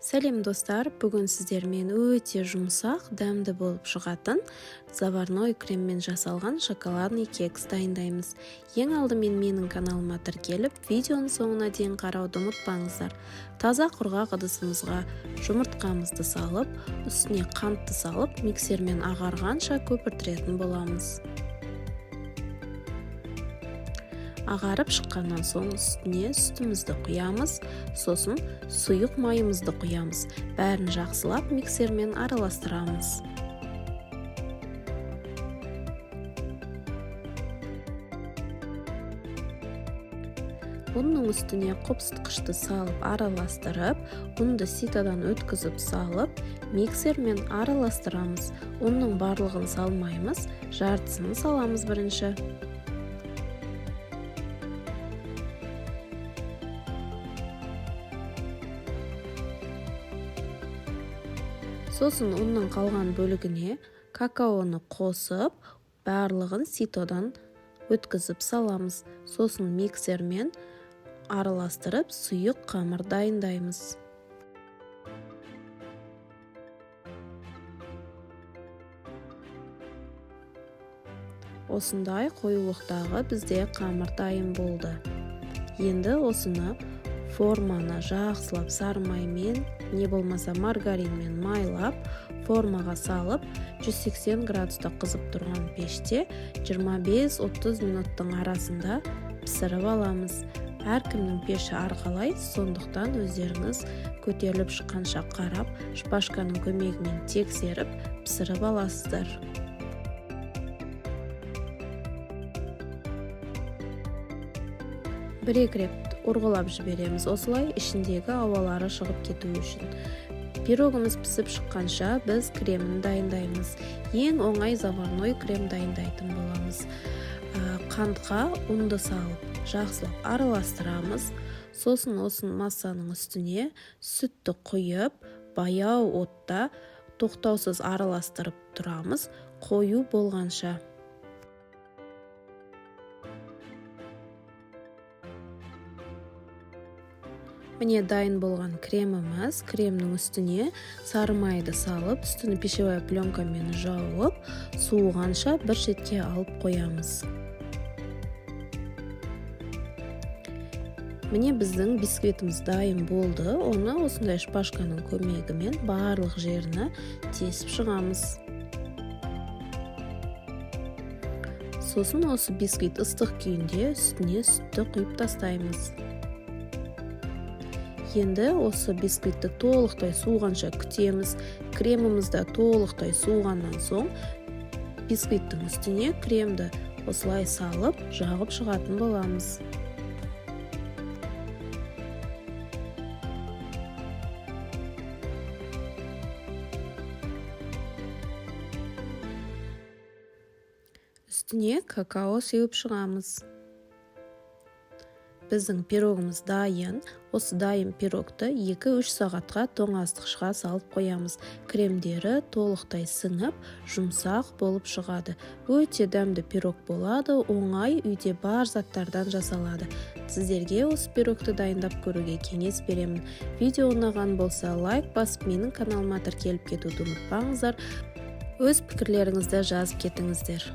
Сәлем, достар! Бүгін сіздермен өте жұмсақ, дәмді болып шығатын заварной креммен жасалған шоколадный кекс дайындаймыз. Ең алдымен менің каналыма тіркеліп, видеоның соңына дейін қарауды ұмытпаңыздар. Таза құрғақ ыдысымызға жұмыртқамызды салып, үстіне қантты салып, миксермен ағарғанша көпіртіретін боламыз. Ағарып шыққаннан соң үстіне сүтімізді құямыз, сосын сұйық майымызды құямыз. Бәрін жақсылап миксермен араластырамыз. Ұнның үстіне қопсытқышты салып, араластырып, ұнды ситодан өткізіп салып, миксермен араластырамыз. Ұнның барлығын салмаймыз, жартысын саламыз бірінші. Сосын ұнның қалған бөлігіне какаоны қосып, барлығын ситодан өткізіп саламыз. Сосын миксермен араластырып, сұйық қамыр дайындаймыз. Осындай қоюлықтағы бізде қамыр дайын болды. Енді осыны форманы жақсылап сары маймен, не болмаса маргаринмен майлап, формаға салып, 180 градуста қызып тұрған пеште 25-30 минуттың арасында пісіріп аламыз. Әркімнің пеші әрқалай, сондықтан өздеріңіз көтеріліп шыққанша қарап, шпажканың көмегімен тексеріп пісіріп аласыздар. Бір екі рет ұрғылап жібереміз осылай, ішіндегі ауалары шығып кетуі үшін. Пирогымыз пісіп шыққанша, біз кремін дайындаймыз. Ең оңай заварной крем дайындайтын боламыз. Қантқа ұнды салып, жақсылап араластырамыз. Сосын осы массаның үстіне сүтті құйып, баяу отта тоқтаусыз араластырып тұрамыз қою болғанша. Міне, дайын болған креміміз. Кремнің үстіне сары майды салып, үстін пищевая пленкамен жауып, суығанша бір шетке алып қоямыз. Міне, біздің бисквитіміз дайын болды. Оны осындай шпажканың көмегімен барлық жеріні тесіп шығамыз. Сосын осы бисквит ыстық күйінде үстіне сүтті құйып тастаймыз. Енді осы бисквитті толықтай суығанша күтеміз. Креміміз де толықтай суығаннан соң, бисквиттің үстіне кремді осылай салып, жағып шығатын боламыз. Үстіне какао сеуіп шығамыз. Біздің пирогымыз дайын. Осы дайын пирогты 2-3 сағатқа тоңазытқышқа салып қоямыз. Кремдері толықтай сіңіп, жұмсақ болып шығады. Өте дәмді пирог болады, оңай, үйде бар заттардан жасалады. Сіздерге осы пирогты дайындап көруге кеңес беремін. Видео ұнаған болса, лайк басып, менің каналыма тіркеліп кетуді ұмытпаңыздар. Өз пікірлеріңізді жазып кетіңіздер.